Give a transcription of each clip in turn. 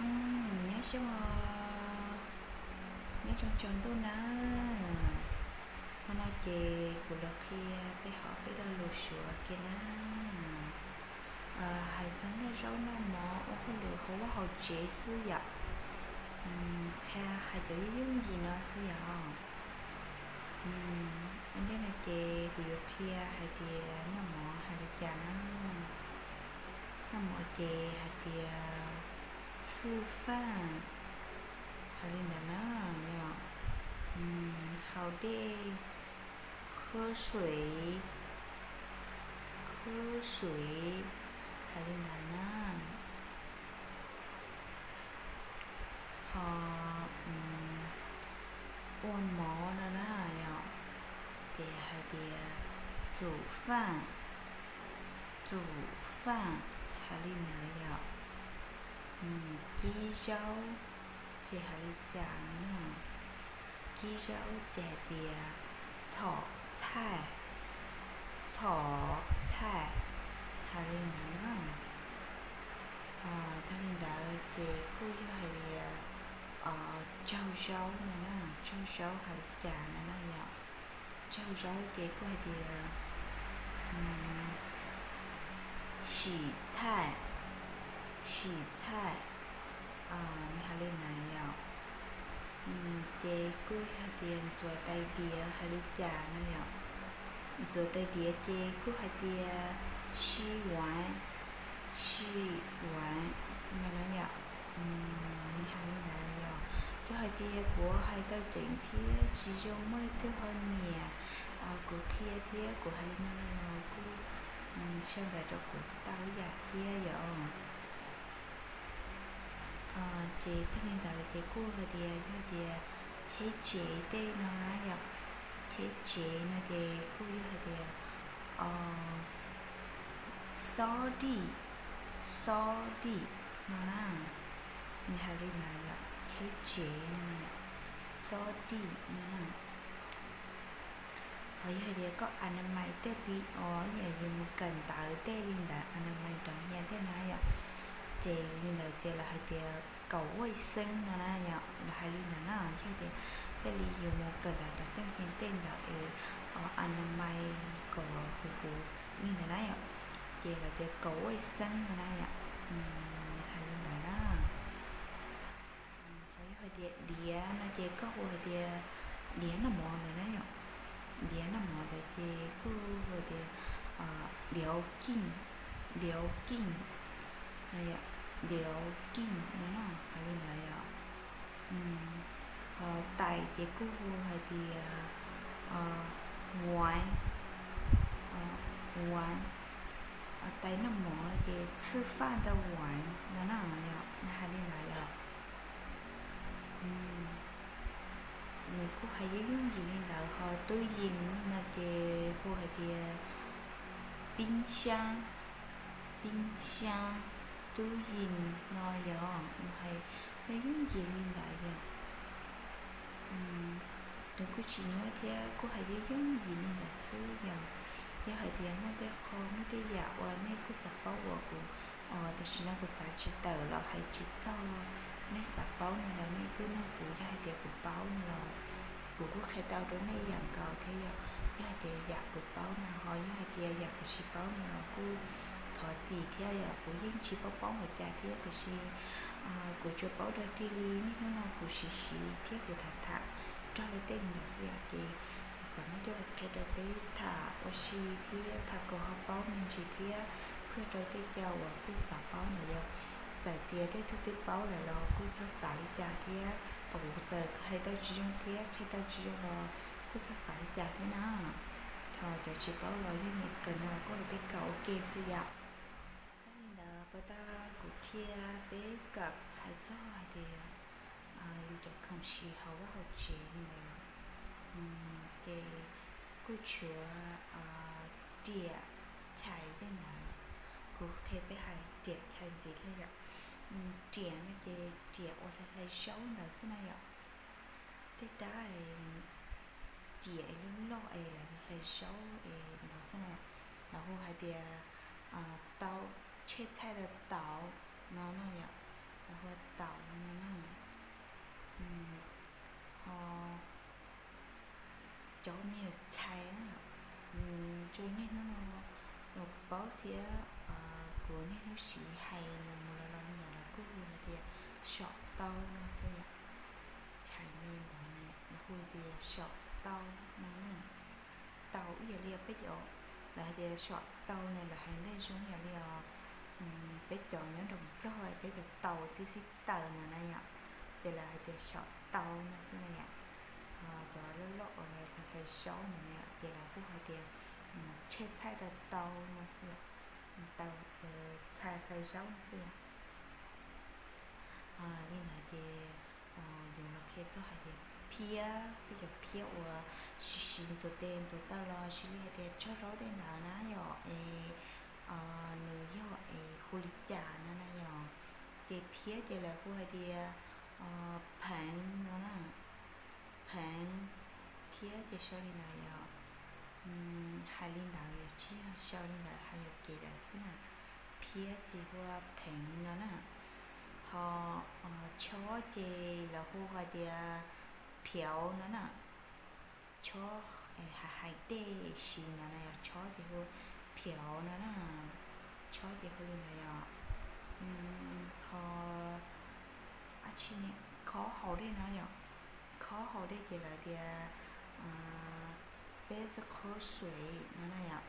Nyob zoo, nyob zoo tsaus ntuj na. Hnub no ces kuv los qhia peb hom peb lo lus Suav kiag na. Hais txog noj zaub noj mov ua hauj lwm hauv vaj hauv tsev xwb yom. Qhia hais cov yooj yooj yim no xwb yom. Ua ntej no ces kuv yuav qhia hais tias noj mov hais li cas na. Noj mov ces hais tias 吃饭, hais li ntawd na yom. Haus dej, 喝水, 喝水, hais li ntawd na. Ho ua mov no na yom, ces hais tias 煮饭, 煮饭, hais li ntawd yom. Kib zaub ces hais li cas na? Kib zaub ces hais tias 炒菜, 炒菜, hais li ntawd na. Tag li ntawd ces kuj yog hais tias tsau zaub no na, tsau zaub hais li cas no na yom. Tsau zaub ces kuj hais tias 洗菜, 洗菜, nws hais li ntawd yom. Ces kuj hais tias ntxuav tais diav hais li cas no yom. Ntxuav tais diav ces kuj hais tias 洗碗, 洗碗, no na yom. Nws hais li ntawd yom. Yog hais tias kuv hais tau ceev thiab tsis zoo muaj leej twg ho nyiam kuv qhia thiab kuv hais li no los kuj sau ntawv rau kuv tau ib yam thiab yom. Ces tag li ntawd ces kuj hais tias yog tias cheb tsev tej no na yom. Cheb tsev no ces kuj yog hais tias xob dij, xob dij no na. Nws hais li ntawd yom, cheb tsev no, xob dij no na. Ho yog hais tias koj a na mais tej li os, yog yus mus kawm ntawv tej li ntawd, a na mais nrov hia tej na yom, ces li ntawd ces lawv hais tias 搞卫生 no na yom, lawv hais li ntawd na. Yog tias tej li yus mus kawm ntawv rau tej hia tej ntawd es a na mais kom huv huv li ntawd na yom, ces lawv tias 搞卫生 no na yom, hais li ntawd na. Ho yog hais tias diav no ces koj hu hais tias diav noj mov ntawd na yom. Diav noj mov ntawd ces kuj hu tias 流经, 流经, 流经 no na, hais li ntawd yom. Ho tais ces kuj hu hais tias 碗, 碗, tais noj mov ces 吃饭的碗 no na yom, hais li ntawd yom. Nws kuj hais yooj yooj yim li ntawd. Ho tub yees no ces hu hais tias 冰箱, 冰箱, tub yees no yom, nws hais yooj yooj yim li ntawd yom. Nws kuj tsis nyuaj thiab, kuj hais yooj yooj yim li ntawd xwb yom. Yog hais tias muaj tej qho muaj tej yam uas nej kuj xav paub uas kuv tam sim no kuv xav tsis tawm los hais tsis txog, nej xav paub no los nej kuj nug kuv, yog hais tias kuv paub no los kuv kuj qhia tau rau nej yam nkaus thiab yom. Yog hais tias yam kuv paub no ho yog hais tias yam kuv tsis paub no los kuj thov txim thiab yom. Kuv yeej tsis paub paub npaum cas thiab, tiam sis kuv tsuas paub dog dig li niaj hnub no kuv siv siv thiab kuv tham tham raug li tej li ntawd xwb yom. Ces kuv xav muab coj los qhia rau peb tham ua si thiab tham kom ho paub me ntsis thiab, qhia rau tej cov uas kuj xav paub ntawd yom. Txawm tias tej tug twb paub lawm los kuj txhob xav li cas thiab, kom kuv txawm hais tau tsis zoo thiab qhia tau tsis zoo los kuj txhob xav li cas thiab na. Ho cov tsis paub los yog nyiam kawm no los koj los peb kawm ua ke xwb yom. Tag li ntawd puas tau kuv qhia peb kawm hais txog hais tias yus cov khoom siv hauv vaj hauv tsev li ntawd, ces kuj tshuav riam chais tej ntawd. Kuv qhia peb hais riam chais ntxiv thiab yom. Riam no ces riam uas hlais hlais zaub ntawd xwb na yom. Tej rab riam es loj loj es hlais zaub es ntawd xwb na. Lawv hu hais tias tau, tsheb txhaij tau tau no no yom. ua tau no na. Ho cov me nyuam chais na, tsuas niaj hnub no los paub thiab, kuv niaj hnub siv hais mus mus los los ntawm lawv kuj hu hais tias saum tau no xwb yom. Chais me ntawd lawv hu tias saum tau no na. Tau ib yam li peb cov, lawv hais tias saum tau no lawv hais ntej zoo ib yam li os, peb cov nyob nram Nplog peb cov tau txhib txhib taws no na yom, ces lawv hais tias saum tau no xwb na yom. Cov loj loj uas qhais zaub ntawd na yom, ces lawv kuj hais tias tsheb txhaij tau tau no xwb yom, tau, chais qhais zaub no xwb yom. Li ntawd ces yuav los qhia txog hais tias phiab, peb cov phiab uas siv siv ntxuav tes ntxuav taw los siv li hais tias tsaug zaub tej ntawd na yom, es nws yog es hu li cas no na yom. Ces phiab ces lawv hu hais tias pheev no na, pheev, phiab ces sau li ntawd yom. Hais li ntawd yog tsis yog sau li ntawd, hais yuam kev lawm xwb na. Phiab ces hu ua pheev no na. Ho chob ces lawv hu hais tias phiauv no na. Chob, hais hais dej siv ntawd na yom, chob ces hu phiauv no na. Chob ces hu li ntawd yom. Ho dab tsi ne, khob haus dej no yom. Khob haus dej ces lawv tias peb xab khob xuev no na yom.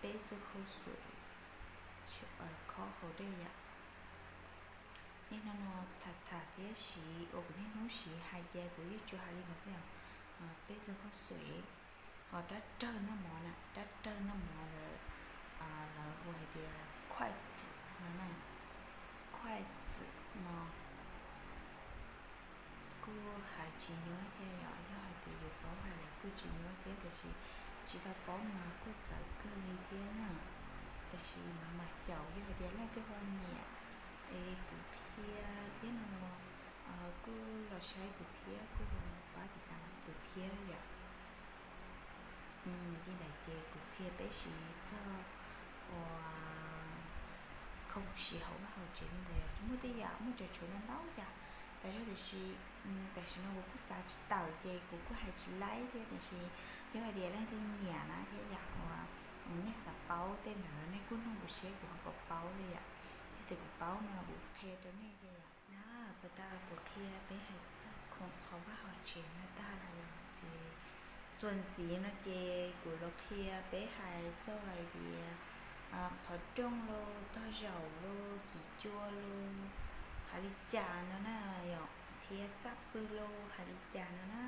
Peb xab khob xuev, khob haus dej yom. Niaj hnub no tham tham thiab siv uas kuv niaj hnub siv hais ces kuv yeej tsuas hais li ntawd xwb yom. Peb xab khob xuev. Ho rab rawg noj mov na, rab rawg noj mov ntawd lawv hu hais tias khuaij txwm no na, khuaij txwm no. Kuj hais tsis nyuaj thiab yom, yog hais tias yus paub hais lawv kuj tsis nyuaj thiab, tiam sis tsis tau paub mas kuj txawv kawg li thiab na. Tiam sis mas mas xyaum yog hais tias leej twg ho nyiam es kuv qhia thiab no los kuj los saib kuv thiab kuj pab tiv tas kuv thiab yom. Li ntawd ces kuv qhia peb siv txog uas khoom siv hauv vaj hauv tsev li ntawd yom, muaj tej yam muaj tseem tshuav ntau ntau yam tas zog, tiam sis tam sim no kuv kuj xav tsis tawm ces kuv kuj hais tsis laib thiab, tiam sis yog hais tias leej twg nyiam na thiab yam uas nej xav paub tej ntawd nej kuj nug kuv seb kuv ho puas paub thiab yom. Yog tias kuv paub no los kuv qhia rau nej thiab yom. Na, puas tau kuv qhia peb hais txog khoom hauv vaj hauv tsev no tag lawm yom, ces txuas ntxiv no ces kuv los qhia peb hais txog hais tias qhov rooj los, tog zaum los, kiv cua los, hais li cas no na yom, thiab txaj pw los hais li cas no na.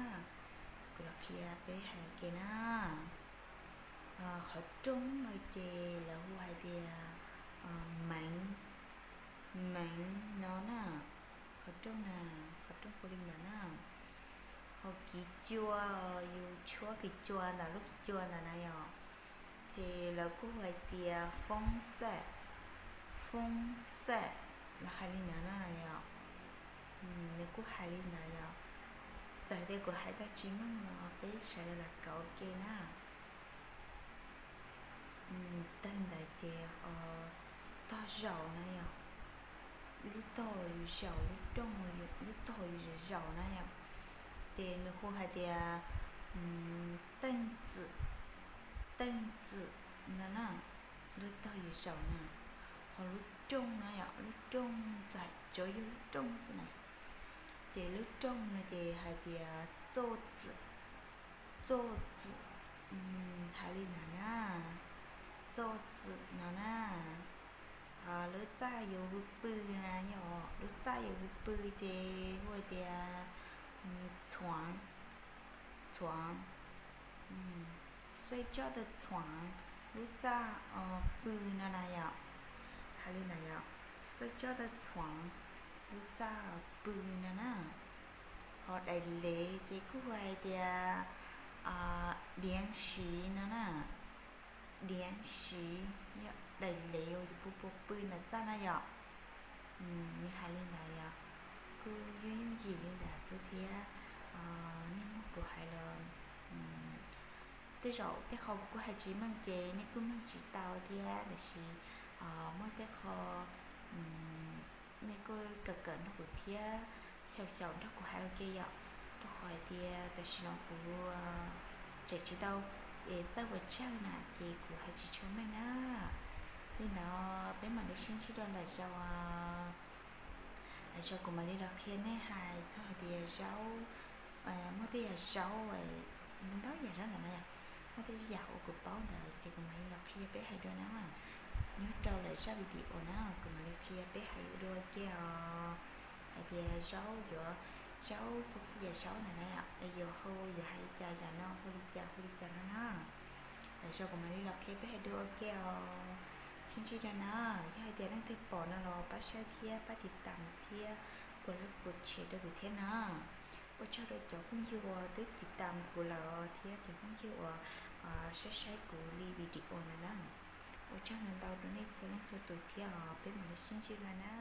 Kuv los qhia peb hais ua ke na. Qhov rooj no ces lawv hu hais tias meev, meev no na. Qhov rooj na, qhov rooj hu li ntawd na. Ho kiv cua, yus tshuab kiv cua ntawm lub kiv cua ntawd na yom, ces lawv kuj hu hais tias foob xaj, foob xaj los hais li ntawd na yom. Nws kuj hais li ntawd yom. Txawm tias kuv hais tau tsis meej los peb sawv daws los kov ua ke na. Tag li ntawd ces tog zaum na yom, lub tog yus zaum lub rooj, lub tog yus zaum zaum na yom, ces nws hu hais tias teej txwm, teej txwm no na, lub tog yus zaum na. Ho lub rooj na yom, lub rooj txawm tsuav yog lub rooj xwb na, ces lub rooj no ces hais tias txoj txwm, txoj txwm, hais li ntawd na, txoj txwm no na. Lub txaj yus pw na yom, lub txaj yus pw ces hu tias txhuav, txhuav, xwb coj tau txhuav, lub txaj pw no na yom, hais li ntawd yom, xwb coj tau txhuav, lub txaj pw no na. Ho daim lev ces kuj hu hais tias diav siv no na, diav siv, yog daim lev uas yus pw pw ntawm txaj na yom. Nws hais li ntawd yom, kuj yooj yooj yim li ntawd xwb thiab. Niaj hnub kuv hais los tej zaum tej qho kuv kuj hais tsis meej ces nej kuj mloog tsis tau thiab, tiam sis muaj tej qho nej kuj kawm kawm nrog kuv thiab xyaum xyaum nrog kuv hais ua ke yom, rau qhov hais tias tam sim no kuv tseem tsis tau txawj ua tsawg na ces kuv hais tsis tshua meej na. Li ntawd peb mam li sib ntsib dua lwm zaus. Lwm zaus kuv mam li los qhia nej hais txog hais tias zaub, muaj tej yam zaub, ntau yam zaub ntawm no yom, muaj tej yam uas kuv paub ntawd ces kuv mam li los qhia peb hais dua na. Nyob rau lwm zaj video na kuv mam li qhia peb hais dua ua ke os. Hais tias zaub yuav, zaub txhua txhua yam zaub ntawm na yom, yuav hu yuav hais li cas, zam no hu li cas hu li cas no na. Lwm zaus kuv mam li los qhia peb hais dua ua ke os. Sib ntsib dua na. Yog hais tias leej twg pom no los pab saib thiab pab tiv tam thiab kuv lab kuv tshem rau kuv thiab na. Ua tsaug rau cov phooj ywg uas twb tiv tam kuv lawm thiab cov phooj ywg uas saib saib kuv li video ntawd na. Ua tsaug ntau ntau rau nej txhua leej txhua tus thiab os, peb mam li sib ntsib dua na.